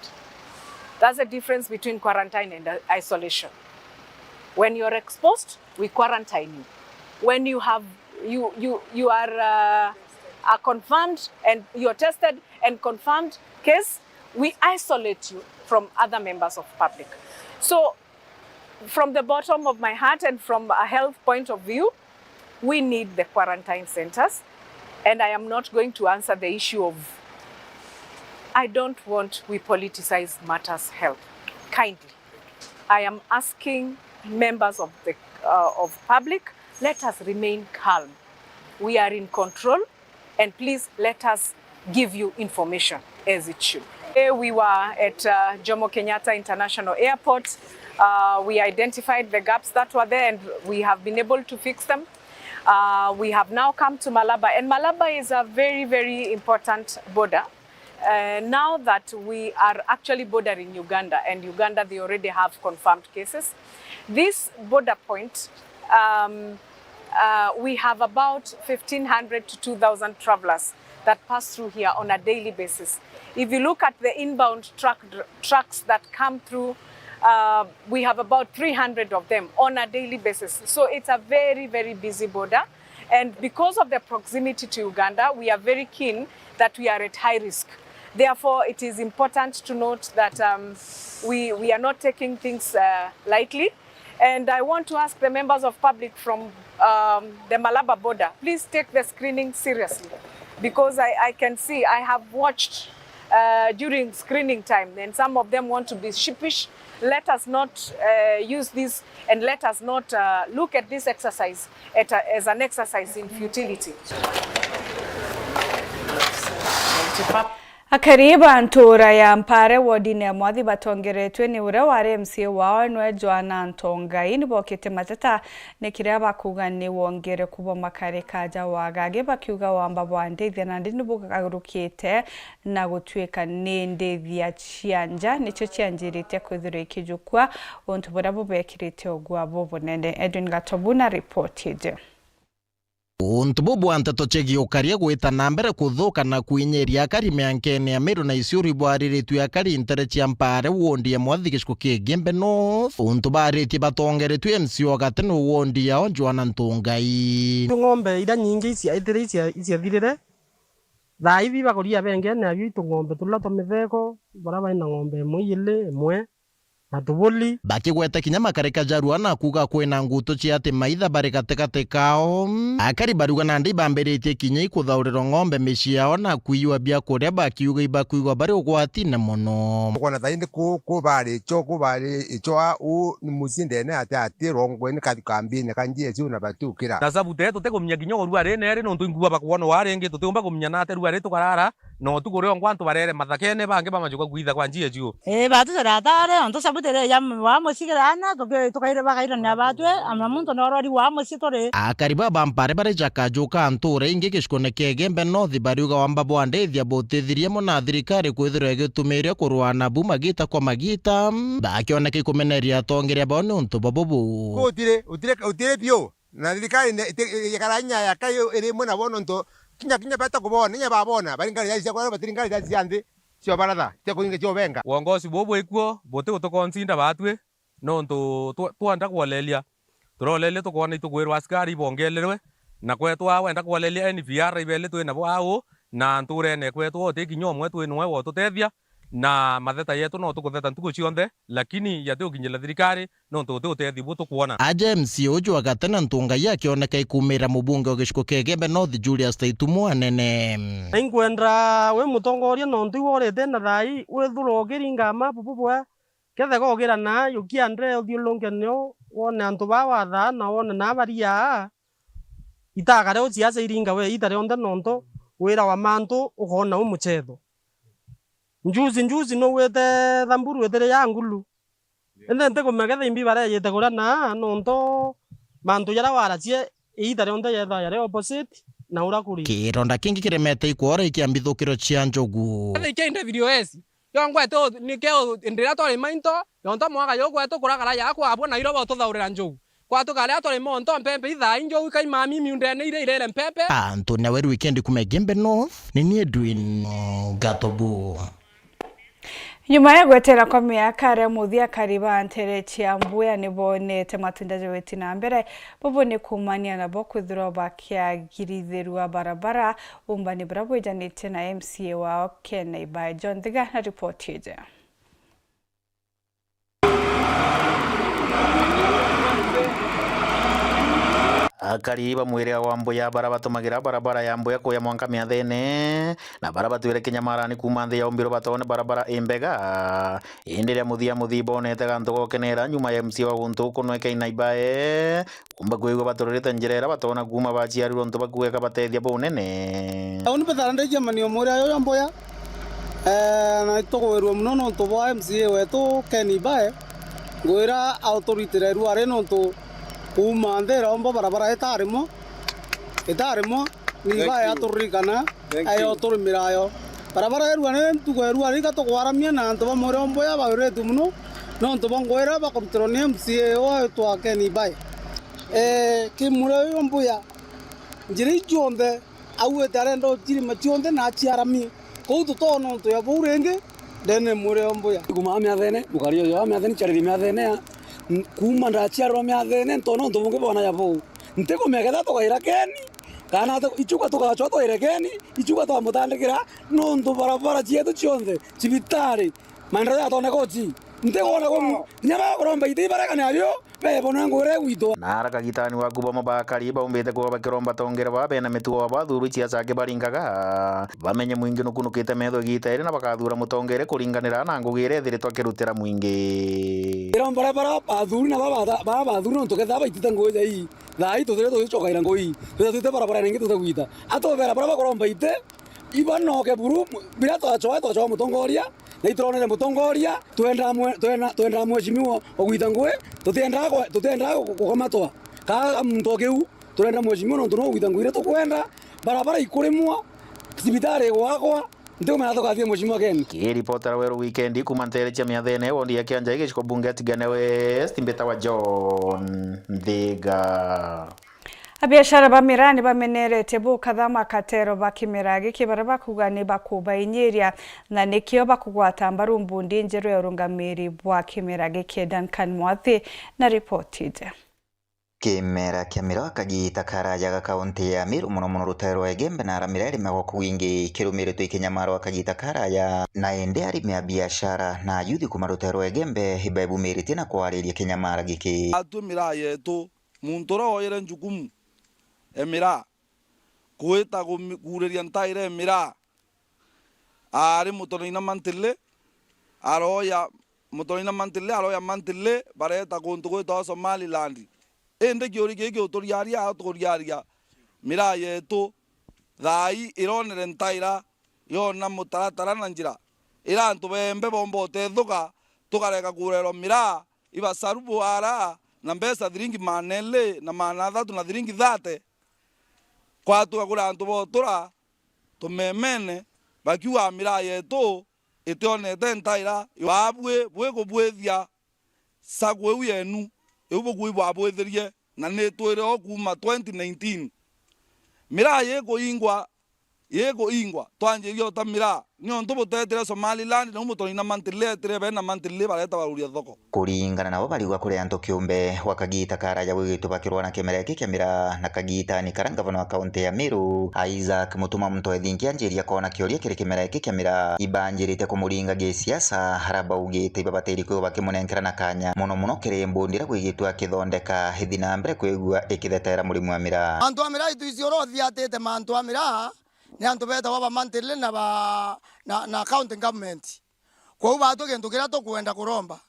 That's the difference between quarantine and, uh, isolation. When you're exposed, we quarantine you. When you have, you, you, you are, uh, a confirmed and you're tested and confirmed case, we isolate you from other members of public. So, from the bottom of my heart and from a health point of view, we need the quarantine centers, and I am not going to answer the issue of, I don't want we politicize matters health. Kindly, I am asking members of the, uh, of public, let us remain calm. We are in control, and please let us give you information as it should. Today we were at, uh, Jomo Kenyatta International Airport. Uh, we identified the gaps that were there and we have been able to fix them. Uh, we have now come to Malaba, and Malaba is a very, very important border. Uh, now that we are actually bordering Uganda, and Uganda, they already have confirmed cases. This border point, um, uh, we have about fifteen hundred to two thousand travelers that pass through here on a daily basis. If you look at the inbound truck, trucks that come through, uh, we have about three hundred of them on a daily basis. So it's a very, very busy border. And because of the proximity to Uganda, we are very keen that we are at high risk. Therefore, it is important to note that, um, we, we are not taking things, uh, lightly. And I want to ask the members of public from, um, the Malaba border, please take the screening seriously, because I, I can see, I have watched, uh, during screening time, and some of them want to be sheepish. Let us not, uh, use this, and let us not, uh, look at this exercise at a, as an exercise in futility. Akari ba ntuura ya Mpare wodine ya Mwathi batongeretwe ni uria wari M C A wao nwe Joanna Ntongai nibokite mateta ni kiria bakuuga ni wongereku bwa makarika ja wagagi, bakiuga wamba bwa ndithia nandi nibugarukite na gutuika ni ndithia cia nja nicio cianjirite kwithirwa ikijukua, untu buria bubekirite ugua bubunene. Edwin Gatobu na ripoti iji. Untu buu bwa nteto cia giukaria gwita na mbere kuthuka na kwinyiria akari miankene ya Meru na Isiuru ibwariritue akari ntere cia Mpare wondi ya Mwathi giciko kia Igembe North, untu baritie batongeretue M C O gati ni wondi yao Joanna Ntungai. Ng'ombe iria nyingi icia-, itiria icia-, iciathirire, thaa ithi bakuria bengene abio itung'ombe turia twa mitheko, baria bai na ng'ombe imwe igiri, imwe na tubuli. Bakigweta kinya makarika jarua na kuuga kwina ngutu cia ati maitha bari gatigati kao. Akari bariuga nandi ibambiritie kinya ikuthaurira ng'ombe micii yao na kwiwa biakuria, bakiuga ibakwigua bari ugwatine mono. Tukwona thaindi ku, ku bari icho, ku bari icho a, u ni mucii ndene ati ati rongweni kathi kambine ka njia icio na batiukira. Na sabu te tutikumenya kinya urua ri neri nontu ingua bakwona wa ringi tutiumba kumenya nate rua ri tukarara. Na utuku riongwa antu barere mathakene, bangi bamajuka kwitha kwa njia juu. Ii, batucere atare, ontu sabu tiri ya wa mucii kirana, tuki-, tukaire bakairania batwe, ama muntu norwari wa mucii turi. Akari baba Mpare bari jakajuka ntuura ingi gicikone kia Igembe North bariuga wamba bwa ndithia butithirie mono na thirikari kwithirwa igitumiria kurua nabu magita kwa magita, bakioneka ikumeneria atongeria bao ni untu bwa bubu. Gutiri, utire, utire biu. Na thirikari ne-, ite-, ikara inya yaka iri imwe nabo nontu kinya, kinya bata kubona, inya babona, bari ngari cia kwara, batiri ngari cia nthi, cio baratha, cia kuinga, cio benga. Uongozi bubu bwikuo buti gutukonsinda batwi, nontu twa-, twenda kwoleria, turoleria tukwona itukwirwa askari ibongererwe, na kwetwa wenda kwoleria N P R ibeli twi nabo au, na nturene kwetwa uti kinya umwe twi nwe wotutethia, Na matheta yetu no tukutheta ntuku cionthe, lakini yati ukinyira thirikari, nontu guti utethio bu tukwona. Aja M C A uju wa gatene Ntungai akioneka ikumira mubunge wa giciko kia Igembe North Julius Taitumu Anene. Na inkwenda wi mutongoria nontu iwe urite na thai withirwa ukiringa mapu bubwe, kethega ugira na yukia ndre uthiurunke nio wone antu baa wathaa na wone na baria itakare u siasa iringa we ita rionthe nontu wira wa mantu ukoona u muchetho. Njuzi, njuzi nugwite Thamburu itiri ya ngulu. Indi ntikumenya kethira imbi barejite kuria na nontu mantu jaria waracie iita rionthe yethagwa yari opposite na uria kuri. Kironda kingi kiremete ikwora ikia mbithukiro cia njogu. Kethira ikia W S, yo ngwete u-, nikio u-, ndiria twari mainto, yonto mwaka yo gwetu kuragara yakwa abwo na irobo tuthaurira njogu. Kwa tukari atwari monto mpempe ithaa ingi ukai mami miundene iria irere mpempe. Anthony Aweru, Weekend kuma Igembe North, ni ni Edwin Gatobu. Nyuma ya gwetera kwa miaka aria muthia, akari ba ntere cia Mbuya ni bonete matunda ja gwiti na mbere. Bubu ni kuumania nabo kwithirwa bakiagirithirua barabara, umbani buria bwijanitie na M C A wao Ken Ibae. John Thiga na ripoti iji. Akari ba mwirira wa Mbuya bara batumagira barabara ya Mbuya kuya mwanka Miathene, na bara batwire kinyamarani kuuma nthi ya Umbiru batone barabara imbega. Indi ria muthia muthii bonete gantu gokenera nyuma ya M C A wa guntu kunweke Inaibae, Umba kwigua batururite njira iria batoona kuuma baciarirwe untu bakuega batethia bunene. Uni bethara ndi chairman o mwirira uyu Mbuya, eh, na itugwirue mono nontu bwa M C A wetu Ken Ibae, ngwira auturitire irua ri nontu kuuma nthi iraumba barabara itarimwa, itarimwa, ni Ibae aturirikana. Thank you. Ayo turimira yo. Barabara irua ni ntugo irua ri gatukwaramia na antu ba mwirira Mbuya bawiritue mono, nontu bwa ngwira bakurutirwa ni M C A wetwa Ken Ibae. Eh, ki mwirira uyu Mbuya, njira ii cionthe auite arenda ucirima cionthe na aciaramie. Kou tutoona untu ya buu ringi ndene mwirira Mbuya. Kuuma a Miathene, mukari uyu a Miathene, ciariri Miathene ya, n-, kuuma ndaciarwa Miathene, ntoona untu bungi bwona ya buu. Ntikumenya ketha tugaira Ken, kana tu-, ichugwa tugacwa twaire Ken, ichugwa twamutandikira, nontu barabara cietu cionthe, cibitari, maendeleo jatoneka uti. Ntikwona ku-, kinya bakuromba iti ibarega ni abio, bebona ngure gwitwa. Na ara kagitani waku bamwe bakari baumbite kuba bakiromba tongere baba bena mitugo wa bathuru ciaca aki baringaga, bamenye mwingi nukunukite metho igita iri na bakathura mutongere kuringanira na ngugi iria ithiritwe akirutira mwingi. Iromba ria bara bathuri na baba, bara bathuri nontu ketha baitite ngugi ja ii. Thaa ii tutire tugicokaira ngui, twitha twite barabara ingi tutigwita. Atubera baria bakuromba ite, ibanoke buru, biria twacoa, twacoa mutongoria, na ituronere mutongoria, twenda mwe-, twenda, twenda mheshimiwa wa gwita ngui, tutiendaa kwe-, tutiendaa gu-, gukamatwa. Kaa muntu o kiu, turenda mheshimiwa nontu no gwita ngui iria tukwenda, barabara ikurimwa, cibitari igwakwa, Ntikumenya tukathie mheshimiwa Ken. Kiripotera Weru Wikendi kuuma nteere cia Miathene, wondi ya Kianjai, giciko bunge ya Tigania West, mbitawa John Nthiga. Abiashara ba miraa ni bameneretie bukathama katero ba kimera giki, baria bakuga ni bakubainyiria, na nikio bakugwata mbaru mbundi njeru ya urungamiri bwa kimera giki. Duncan Mwathi na ripoti iji. Kimera kia miraa kagiita karaaja ga kaunti ya Meru, mono mono ruteere rwa Igembe, na ara miraa irimagwa kwingi, kirumiritwe i kinyamaro a kagiita karaaja, na indi arimi a biashara na ayuthi kuuma ruteere rwa Igembe ibaibumiritie na kwariria kinyamara giki. Atwi miraa yetu, muntu uria woyere njukumu e miraa, kwita kumi-, kuuriria ntaira e miraa, aari Mutonoina Mantili, aroya, Mutonoina Mantili, aroya Mantili, bareeta kuntu gwitagwa Somaliland. Indi kiuria kii giuturiaria, atukuriaria miraa yetu, thaa ii ironere ntaira, yona mutaratara na njira iria antu beembe boomba utethuka, tukareka kuurerwa miraa, ibasarubu ara na mbeca thiringi maana eli na maana athatu na thiringi thate, kwatuga kuri antu bootura, tumemene, bakiuga miraa yetu itionete ntaira. Baabui bwikubwithia sacco iu yenu, iu bukui bwabwithirie, na nitwire o kuuma twenty nineteen. Miraa yikuingwa ikuingwa, twanjiria uta miraa, niontu butetire Somaliland, nau mutonya na monthly etire, bena monthly bareta baruria thoko. Kuringana nabo, barigwa kuri antu kiumbe gwa kagiita karaja gwigitwe bakirwa na kimera giki kia miraa, na kagiitani karia ngavana wa kaunti ya Meru, Isaac Mutuma Muntu Ethingia anjiria koona kioria kiri kimera giki kia miraa, ibanjirite kumuringa gisiasa, aria baugite ibabatiri kwigwa bakimunenkera na kanya, mono mono kiri mbundi iria gwigitwe akithondeka ithi na mbere kwigua ikithetera murimi wa miraa. Antu a miraa itwiciura uthiatite mantu a miraa, ni antu betagwa ba monthly na ba, na, na county government. Kwou baatwi gintu kiria tukwenda kuromba,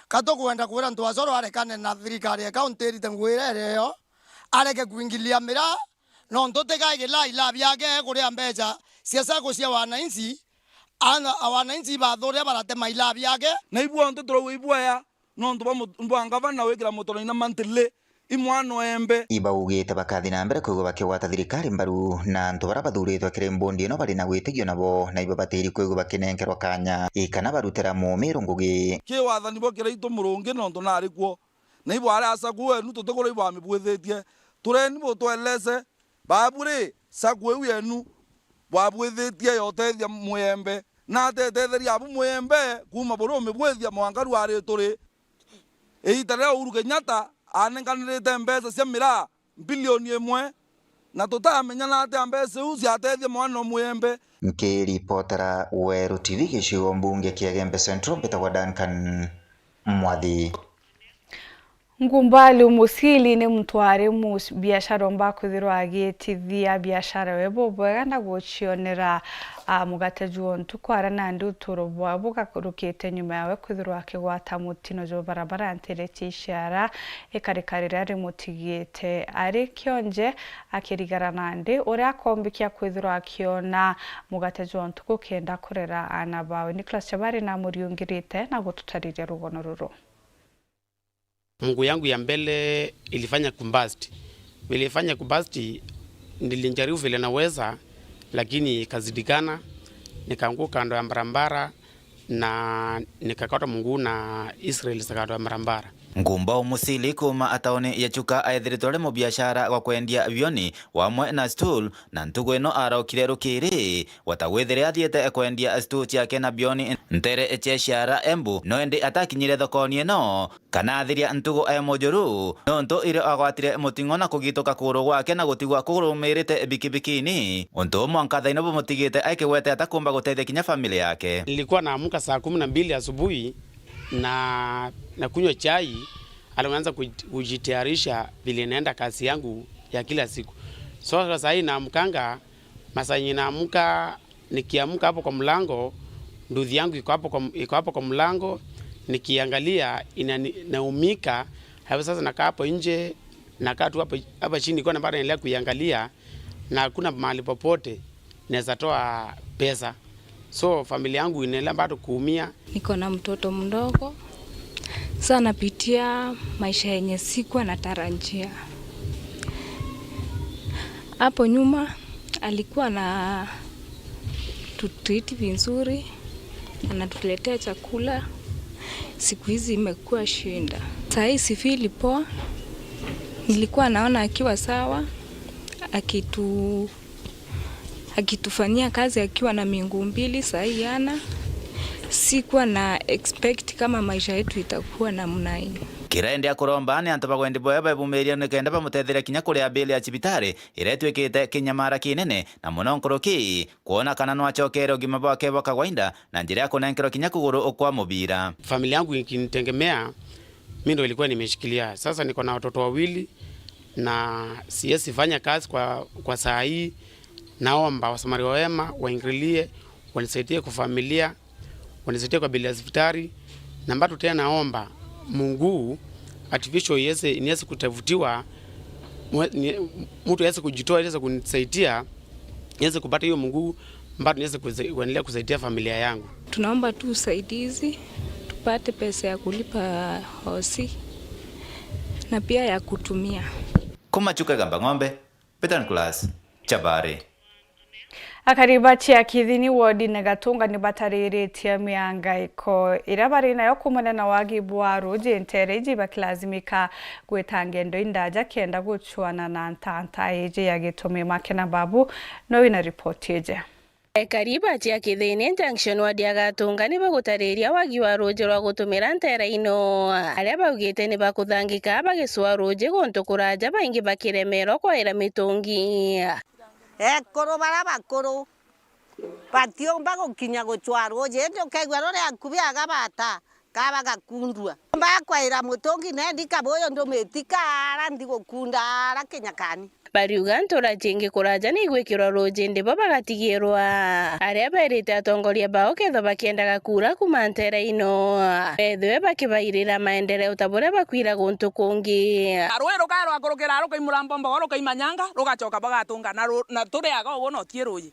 ka tukwenda kwira Ntwacoro arekane na thirikari ya county irite ngugi iria irio, areke kuingilia miraa, nontu tiga igilaa ilaa biake kuria mbeca cia sacco cia wananchi, ana, wananchi bathuria baratema ilaa biake. Na ibu ontu turauga ibuaya, nontu bwa mut-, bwa ngavana wikira mutoroni na monthly, i mwana o embe. Ibaugite bakathi na mbere kwigua bakigwata thirikari mbaru na antu baria bathuritwe kiri mbundi ino bari na witigio nabo, na ibabatiri kwigua bakinenkerwa kanya i kana barutira muumiru ngugi. Ki wathani bwa kiraitu murungi nontu nari kuo, na ibwari asaku wenu tutigura ibwamibwithitie. Tureni butwelese, babu ri, sacco iu yenu bwabwithitie yotethia mwembe, na atetetheria abu mwembe kuuma buri umibwithia mwanka rwari turi. Iita riria Uhuru Kenyatta anenkanirite mbeca cia miraa mbilioni imwe, na tutamenya na atia mbeca iu ciatethia mwana o mwembe. Nkiripotera Weru T V gicigo mbunge kia Igembe Central, mbitagwa Duncan Mwathi. Ngumbalu Musili ni muntu wari mu-, biashara omba kwithirwa agitithia biashara we bubwega na gucionera, a, mugate jwa ntuku, aria nandi uturo bwao bugakurukite nyuma yawe kwithirwa akigwata mutino jwa barabara ntere cia Iciara, ikarika riria rimutigite ari kionje akirigara nandi, uria akombikia kwithirwa akiona mugate jwa ntuku kenda kurera aana bawe. Nicholas Chabari namuriungirite na gututariria rugono ruru. Mungu yangu ya mbele ilifanya kubust. Vile ilifanya kubust, nilijaribu vile naweza, lakini ikazidikana, nikaanguka kando ya barabara na nikakatwa mguu na Israel kando ya barabara. Ngumba Umusili kuuma ataoni ya Chuka aethiritwe ari mubiashara wa kwendia bioni wamwe na stool, na ntugu ino arokire rukiri, gwata gwithire athiite kwendia stool ciake na bioni ntere cia Iciara Embu, no indi atakinyire thokoni ino, kana athiria ntugu e mujuru, nontu irio agwatire muting'o na kugituka kuguru gwake na gutigwa kurumirite bikibikini, untu mwanka thaino bumutigite aikigwete atakumba gutethia kinya family yake. Nilikuwa naamka saa kumi na mbili asubuhi na, na kunywa chai, alafu naanza kuj-, kujitayarisha vile naenda kazi yangu ya kila siku. So, sasa hii naamkanga, masaa yenye naamka, nikiamka hapo kwa mlango, nduthi yangu iko hapo kwa, iko hapo kwa mlango, nikiangalia inani-, naumika. Hapo sasa nakaa hapo nje, nakaa tu hapo, hapa chini, nilikuwa bado naendelea kuiangalia, na hakuna mahali popote naweza toa pesa. So, familia yangu inaendelea bado kuumia. Niko na mtoto mdogo. Sasa napitia maisha yenye sikuwa natarajia. Hapo nyuma alikuwa na tutreat vizuri, anatuletea chakula. Siku hizi imekuwa shinda. Saa hii sifili poa. Nilikuwa naona akiwa sawa, akitu-, akitufanyia kazi akiwa na miguu mbili, saa hii hana. Sikuwa na expect kama maisha yetu itakuwa namna hii. Kiria endi akuromba ni antu ba gwendi bwawe baebumiria nikenda bamutetheria kinya kuria bill ya cibitari iria itwikite kinyamara kinene, na mono nkuruki kwona kana no acokere ugima bwake bwa kawaida na njira ya kunenkerwa kinya kuguru kwa mubira. Familia yangu ikinitegemea, mi ndo ilikuwa nimeshikilia. Sasa niko na watoto wawili na siwezi fanya kazi kwa, kwa saa hii. Naomba wasamaria wema waingilie, wanisaidie kwa familia, wanisaidie kwa bili ya hospitali. Na bado tena naomba Mungu artificial iweze, niweze kutafutiwa, mwe-, ni-, mtu aweze kujitoa, aweze kunisaidia, niweze kupata hiyo Mungu, bado niweze kuza-, kuendelea kusaidia familia yangu. Tunaomba tu usaidizi, tupate pesa ya kulipa hosi na pia ya kutumia. Kuma Chuka Igamba Ng'ombe, Peter Nicholas, Chabari. Akari ba Chiakithini wodine Gatunga ni batariritie miangaiko iria bari nayo kumania na wagi bwa ruuji nteere iji, bakilazimika gwita ngendo indaja kenda guchuana na ntanta iji ya gitumi. Makena Babu no wina ripoti iji. Ekari ba Chiakithini Junction ward ya Gatunga ni bagutariria wagi wa ruuji rwa gutumira nteere ino, aria baugite ni bakuthangika bagicua ruuji guntu kuraja, baingi bakiremerwa kwaira mitungi. Ekuru bara bakuru batiumba gukinya gucwa ruuji, indi ukeigua ruria akubi agabata, kaba gakundua. Mba kwaira mutungi, nendi kabuyu ndumiti kaara nthi gukunda ara kinyakani. Bariuga ntura cingi kuraja ni igwikirwa ruuji, indi bo bagatigirwa. Aria berite atongoria bao kethwa bakiendaga kuura kuuma nteere ino, bethwe bakibairira maendeleo ta buria bakwira guntu kungi. Na ruuji rukaa rwakurukira rukaimura mbombogo, rukaimanyanga, rugacoka bagatunga, na ru-, na turiaga uguo no ti ruuji.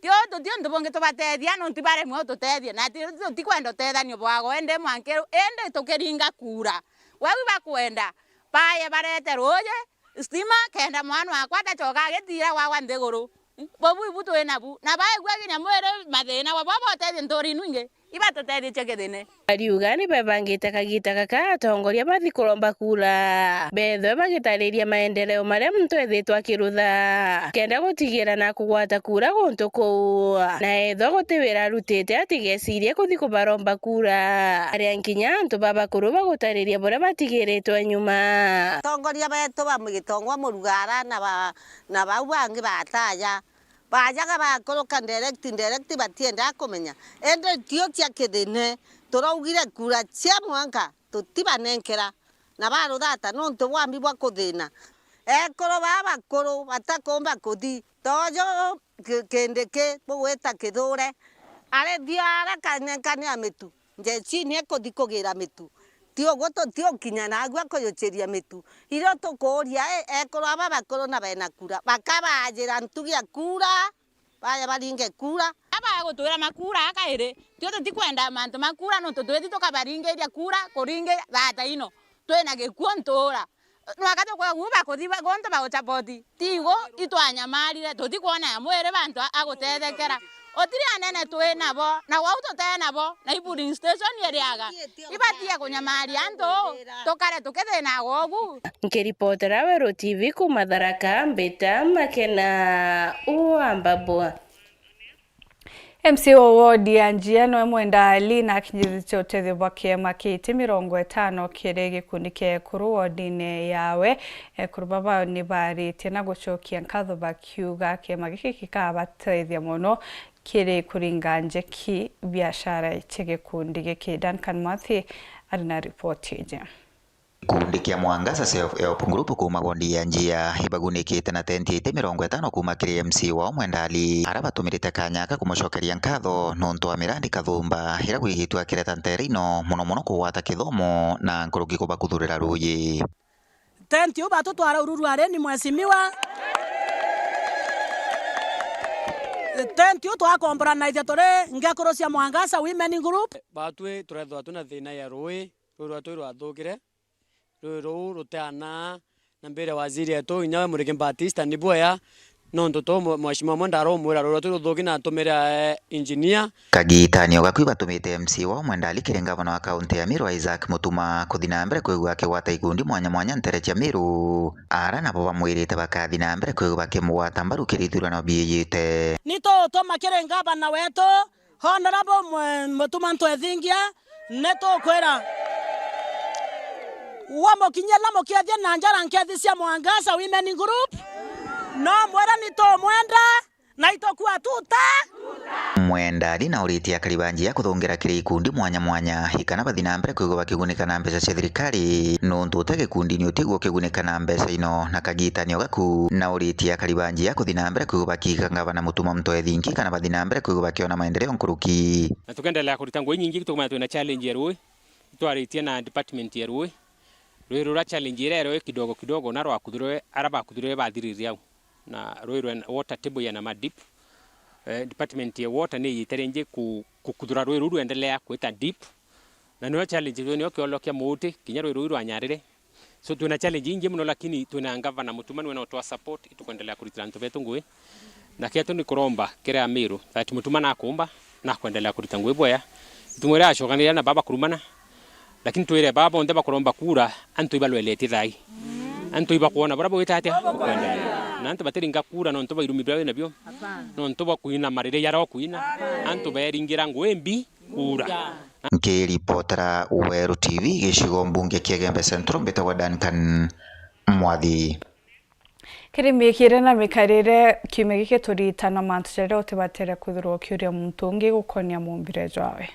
Ti uu tuti untu bungi tubatethia, nontu baremwe ututethia, na ti, tutikwenda utethanio bwao, indi mwanka, indi tukiringa kuura. Weu bakwenda, baye barete ruuji, stima, kenda mwana wakwa atacoka agitiira gwakwa nthiguru. Bubu ibu twi nabu. Na baigua kinya mwiri mathina, we bo botethie ntuuri inu ingi, ibatutethie cia kithine. Bariuga ni bebangite kagiita gaka atongoria bathi kuromba kuura, bethwe bagitariria maendeleo maria muntu ethitwe akirutha, kenda gutigira na kugwata kuura guntu kuu. Na ethwa guti wira arutite, atigecirie kuthi kubaromba kuura, aria nkinya antu babakuru bagutariria buria batigiritwe nyuma. Atongoria betu ba Gitongwa, Murugara na ba, na bau bangi bataja, bajaga bakuruka direct, direct batiendaa kumenya. Indi tio cia kithine, turaugire kuura cia mwanka tutibanenkera, na baruthata nontu bwa mbi bwa kuthina. Ekuru baa bakuru batakumba kuthi, tojo ki-, kindi ki bugwita kithure, arithio ara kanenkanira mitu, njecini ikuthi kugira mitu. Ti uguo tutiukinya naagu akujuciria mitu. Irio tukuuria, i, ekuru aba bakuru na bena kuura, bakabajira ntugi ya kuura, baja baringe kuura. Aba gutwira makuura aa kairi, tio tutikwenda mantu ma kuura, nontu twiti tukabaringiria kuura kuringi thata ino. Twina gikuo ntuura. Nwaka tukwigua bakuthi ba-, guntu bagucaboti. Tigo itwanyamarire, tutikwona ya mwiri bantu a, a gutethekera. Utiri anene twi nabo, na gwau tuti nabo, na i polling station iriaga. Ibatie kunyamaria antu, tukare tukithinaga ugu. Nkiripotera Weru T V kuuma Tharaka, mbita Makena wa Mbabua. M C A wa wodi ya Njia noe Mwenda Ali na akinyithitie utethio bwa kiama kia iti mirongo itano kiri gikundi kia ekuru wodine yawe. Ekuru baba ni baritie na gucokia nkatho bakiuga kiama giki gikabatethia mono kiri kuringa njeki biashara cia gikundi giki. Duncan Mwathi ari na ripoti iji. Gikundi kia Mwangaza Self Help Group kuuma wodi ya Njia ibagunikite na tenti ya iti mirongo itano kuuma kiri M C A wao Mwenda Ali, ara batumirite kanya aka kumucokeria nkatho nontu wa mirandi kathumba ira gwigitwe akireta nteere ino, mono mono kugwata kithomo na nkuruki kubakuthurira ruuji. Tenti iu batutwara Uhuru Areni, mheshimiwa. Tenti iu twakomboranaithia turi ngekuru cia Mwangaza Women Group. Batwi turethwa twina thina ya ruui, ruui rwatwi rwathukire. Ruui ruu ruteanaa na mbere waziri etu, inya we Murigi Batista, ni bwea, nontu tu mwe-, mheshimiwa Mwenda aromwira ruui rwatwi ruthuki na atumire, eh, engineer. Kagitanio gaku ibatumite M C A wao Mwenda Ali kiri ngavana wa kaunti ya Meru Isaac Mutuma kuthi na mbere kwigua akigwata ikundi mwanya mwanya nteere cia Meru, ara nabo bamwirite bakathi na mbere kwigua bakimugwata mbaru kiri ithurano biijite. Ni tutuma kiri ngavana wetu Honorable Mwe-, Mutuma Ntwethingia, ni tukwira wamukinyia na mukiethia na njara nkethi cia Mwangaza Women Group, no mwira ni tumwenda na itukua tuta. Mwenda Ali na uritie akari ba Njia kuthungira kiri ikundi mwanya mwanya ikana bathi na mbere kwigua bakigunika na mbeca cia thirikari, nontu uta gikundi ni utiguo ukigunika na mbeca ino na kagitanio gaku, na uritie akari ba Njia kuthi na mbere kwigua bakiiga ngavana Mutuma Mutwe Thinki kana bathi na mbere kwigua bakiona maendeleo nkuruki. Na tukendelea kurita ngugi nyingi, tukumenya twina challenge ya ruui, itwaritie na department ya ruui. Ruui rura challenge iria ruui kidogo kidogo, na rwakuthurwe, ara bakuthurwe bathirire au. Na ruui rwa water table ya nama deep. Eh, department ya water ni yiterenje ku-, kukuthura ruui ruu rwendelea kwita deep. Na niyo challenge, niyo kiolokia muuti, kinya ruui ruu rwanyarire. So, twina challenge ingi muno, lakini twina ngavana Mutuma niwe no twa support, itukuendelea kuritira antu betu ngugi. Na kietu ni kuromba kiri Amiru that Mutuma nakumba na kwendelea kurita ngugi bwea. Itumuire acokanire na baba kurumana, lakini twire baba bonthe bakuromba kura, antu ibalwelete thai. Antu ibakwona buria bugwita atia? Bukwendelea. Na antu batiringa kura nontu bwa irumi biria wina bio, nontu bwa kwina mariri jaria ukwina. Antu beringira ngugi mbi kura. Nkiripotera Weru T V, gicigo mbunge kia Igembe Central, mbitagwa Duncan Mwathi. Kiri miikire na mikarire, kiumia giki turitana mantu jaria utibatire kwithirwa ukiuria muntu ungi gukonia mumbire jwawe.